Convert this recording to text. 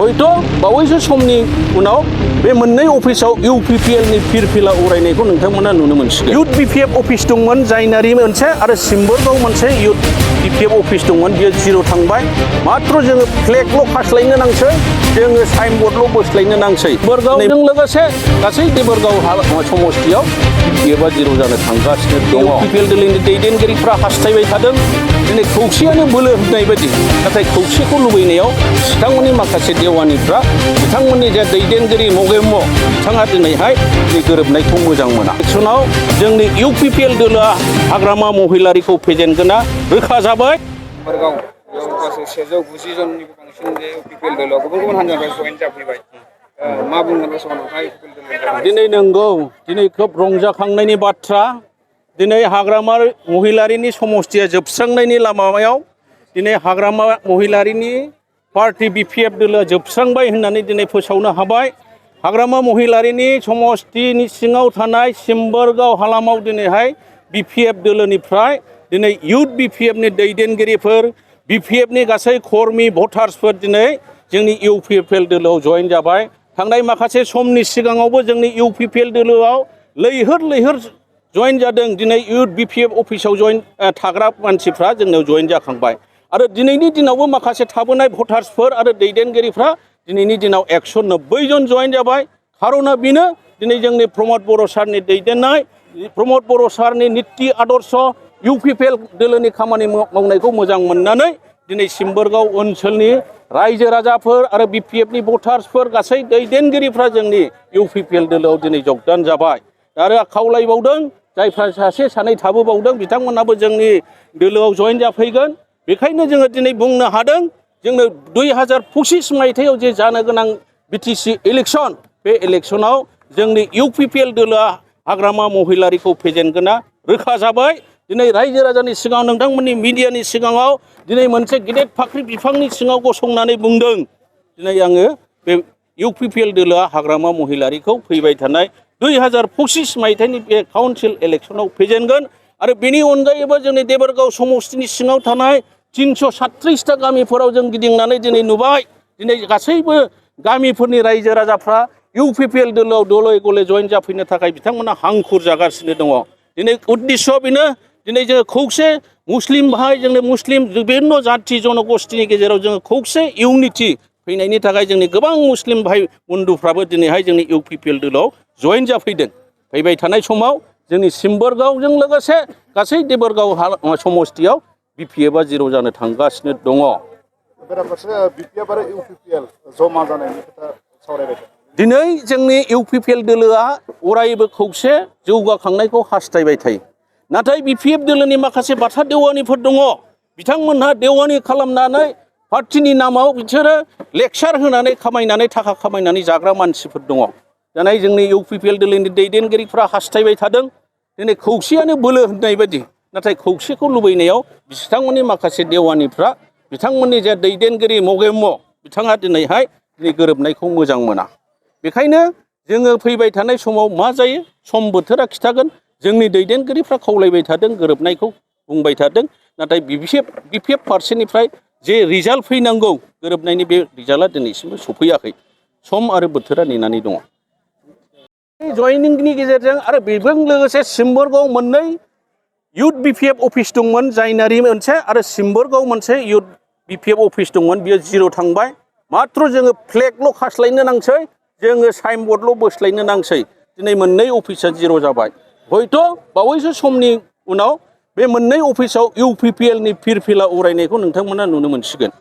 हयथ' बावैसो समनि उनाव बे मोननै अफिसाव इउपिपिएलनि फिरफिला उरायनायखौ नोंथांमोना नुनो मोनसिगोन। इउथ बिपिएफ अफिस दंमोन जायनारि मोनसे आरो सिम्बोरगाव मोनसे इउथ बिपिएफ अफिस दंमोन बियो जिर' थांबाय। मात्र जोङो फ्लेगल' खास्लायनो नांसै, जोङो साइन बर्डल' बोस्लायनो नांसै। देबोरगावजों लोगोसे गासै देबोरगाव समस्तियाव बिपिएफआ जिर' जानो थांगासिनो दङ। इउपिपिएल दोलोनि दैदेनगिरिफ्रा हास्थायबाय थादों दिनै खौसेयानो बोलो होननाय बायदि, नाथाय खौसेखौ लुबैनायाव बिथांमोननि माखासे देवानिफ्रा बिथांमोननि जे दैदेनगिरि मगेम्म बिथाङा दिनैहाय गोरोबनायखौ मोजां मोना। इलेक्सनाव जोंनि इउपिपिएल दोलोआ हाग्रामा महिलारिखौ फेजेनगोना रोखा जाबाय। देबोरगाव गासै 190 जननिबो बांसिन बे इउपिपिएल दोलोआव गुबुन गुबुन हान्जानिफ्राय जयेन जाफैबाय। मा बुंगोन बे समाव नोंथाङा इउपिपिएल दोलोनि? दिनै नंगौ, दिनै खोब रंजाखांनायनि बाथ्रा। दिनै हाग्रामा महिलारिनि समस्तिया जोबस्रांनायनि लामायाव दिनै हाग्रामा महिलारिनि पार्टी बिपिएफ दोलोआ जोबस्रांबाय होननानै दिनै फोसावनो हाबाय। हाग्रामा महिलारिनि समस्तिनि सिङाव थानाय सिम्बोरगाव हालामाव दिनैहाय बिपिएफ दोलोनिफ्राय दिनै इउथ बिपिएफनि दैदेनगिरिफोर, बिपिएफनि गासै कर्मी भटार्सफोर दिनै जोंनि इउपिपिएल दोलोआव जयेन जाबाय। थांनाय माखासे समनि सिगाङावबो जोंनि इउपिपिएल दोलोआव लैहोर लैहोर जयेन जादों। दिनै इउथ बिपिएफ अफिसाव थाग्रा मानसिफ्रा जोंनाव जयेन जाखांबाय आरो दिनैनि दिनावबो माखासे थाबोनाय भटार्सफोर आरो दैदेनगिरिफ्रा दिनैनि दिनाव 190 जन जयेन जाबाय। खार'ना बेनो दिनै जोंनि प्रमद बर' सारनि दैदेननाय, प्रमद बर' सारनि निति आदर्श, इउपिपिएल दोलोनि खामानि मावनायखौ मोजां मोननानै दिनै सिम्बोरगाव ओनसोलनि रायजो राजाफोर आरो बिपिएफनि भटार्सफोर गासै दैदेनगिरिफ्रा जोंनि इउपिपिएल दोलोआव दिनै जगदान जाबाय। आरो खावलायबावदों जायफ्रा सासे सानै थाबोबावदों बिथांमोनाबो जोंनि दोलोआव जयेन जाफैगोन। बेखायनो जोङो दिनै बुंनो हादों जोंनो 2025 मायथाइयाव जे जानो गोनां बिटिसि इलेक्सन, बे इलेक्सनाव जोंनि इउपिपिएल दोलोआ हाग्रामा महिलारिखौ फेजेनगोना रोखा जाबाय। दिनै रायजो राजानि सिगाङाव नोंथांमोननि मिडियानि सिगाङाव दिनै मोनसे गिदिर फाख्रि बिफांनि सिङाव गसंनानै बुंदों दिनै आङो बे इउपिपिएल दोलोआ हाग्रामा महिलारिखौ फैबाय थानाय 2025 मायथाइनि बे काउन्सिल इलेक्सनाव फेजेनगोन। आरो बेनि अनगायैबो जोंनि देबोरगाव समस्तिनि सिङाव थानाय 336टा गामिफोराव जों गिदिंनानै दिनै नुबाय दिनै गासैबो गामिफोरनि रायजो राजाफ्रा इउपिपिएल दोलोआव दले गले जयेन जाफैनो थाखाय बिथांमोना हांखुर जागासिनो दङ। दिनै उद्देश्य बेनो दिनै जोङो खौसे मुस्लिम भाइ, जोंनि मुस्लिम बिभिन्न जाथि जनगोष्ठीनि गेजेराव जोङो खौसे इउनिटि फैनायनि थाखाय जोंनि गोबां मुस्लिम भाइ बन्धुफ्राबो दिनैहाय जोंनि इउपिपिएल दोलोआव जयेन जाफैदों। फैबाय थानाय समाव जोंनि सिम्बोरगावजों लोगोसे गासै देबोरगाव समस्तियाव बिपिएफआ जिर' जानो थांगासिनो दङ। बेराफारसे बिपिएफ आरो इउपिपिएल जमा जानायनि खोथा सावरायबाय दं। दिनै जोंनि इउपिपिएल दोलोआ अरायबो खौसे जौगाखांनायखौ हास्थायबाय थायो। नाथाय बिपिएफ दोलोनि माखासे बाथा देवानिफोर दङ। बिथांमोनहा देवानि खालामनानै पार्टिनि नामाव बिसोरो लेक्सार होनानै खामायनानै थाखा खामायनानै जाग्रा मानसिफोर दङ। दिनै जोंनि इउपिपिएल दोलोनि दैदेनगिरिफ्रा हास्थायबाय थादों दिनै खौसेयानो बोलो होननाय बायदि, नाथाय खौसेखौ लुबैनायाव बिथांमोननि माखासे देवानिफ्रा बिथांमोननि जे दैदेनगिरि मगेम्म बिथाङा दिनैहाय गोरोबनायखौ मोजां मोना। बेखायनो जोङो फैबाय थानाय समाव मा जायो सम बोथोरा खिथागोन। जोंनि दैदेनगिरिफ्रा खावलायबाय थादों, गोरोबनायखौ बुंबाय थादों, नाथाय बिपिएफ फारसेनिफ्राय जे रिजाल्ट फैनांगौ गोरोबनायनि बे रिजाल्टआ दिनैसिमबो सफैयाखै। सम आरो बोथोरा नेनानै दङ। जयनिंनि गेजेरजों आरो बेजों लोगोसे सिम्बोरगाव मोननै इउथ बिपिएफ अफिस दंमोन जायनारि मोनसे आरो सिम्बोरगाव मोनसे इउथ बिपिएफ अफिस दंमोन बियो जिर' थांबाय। मात्र जोङो फ्लेगल' खास्लायनो नांसै, जोङो साइन बर्डल' बोस्लायनो नांसै। दिनै मोननै अफिसा जिर' जाबाय। हयथ' बावैसो समनि उनाव बे मोननै अफिसाव इउपिपिएलनि फिरफिला उरायनायखौ नोंथांमोना नुनो मोनसिगोन।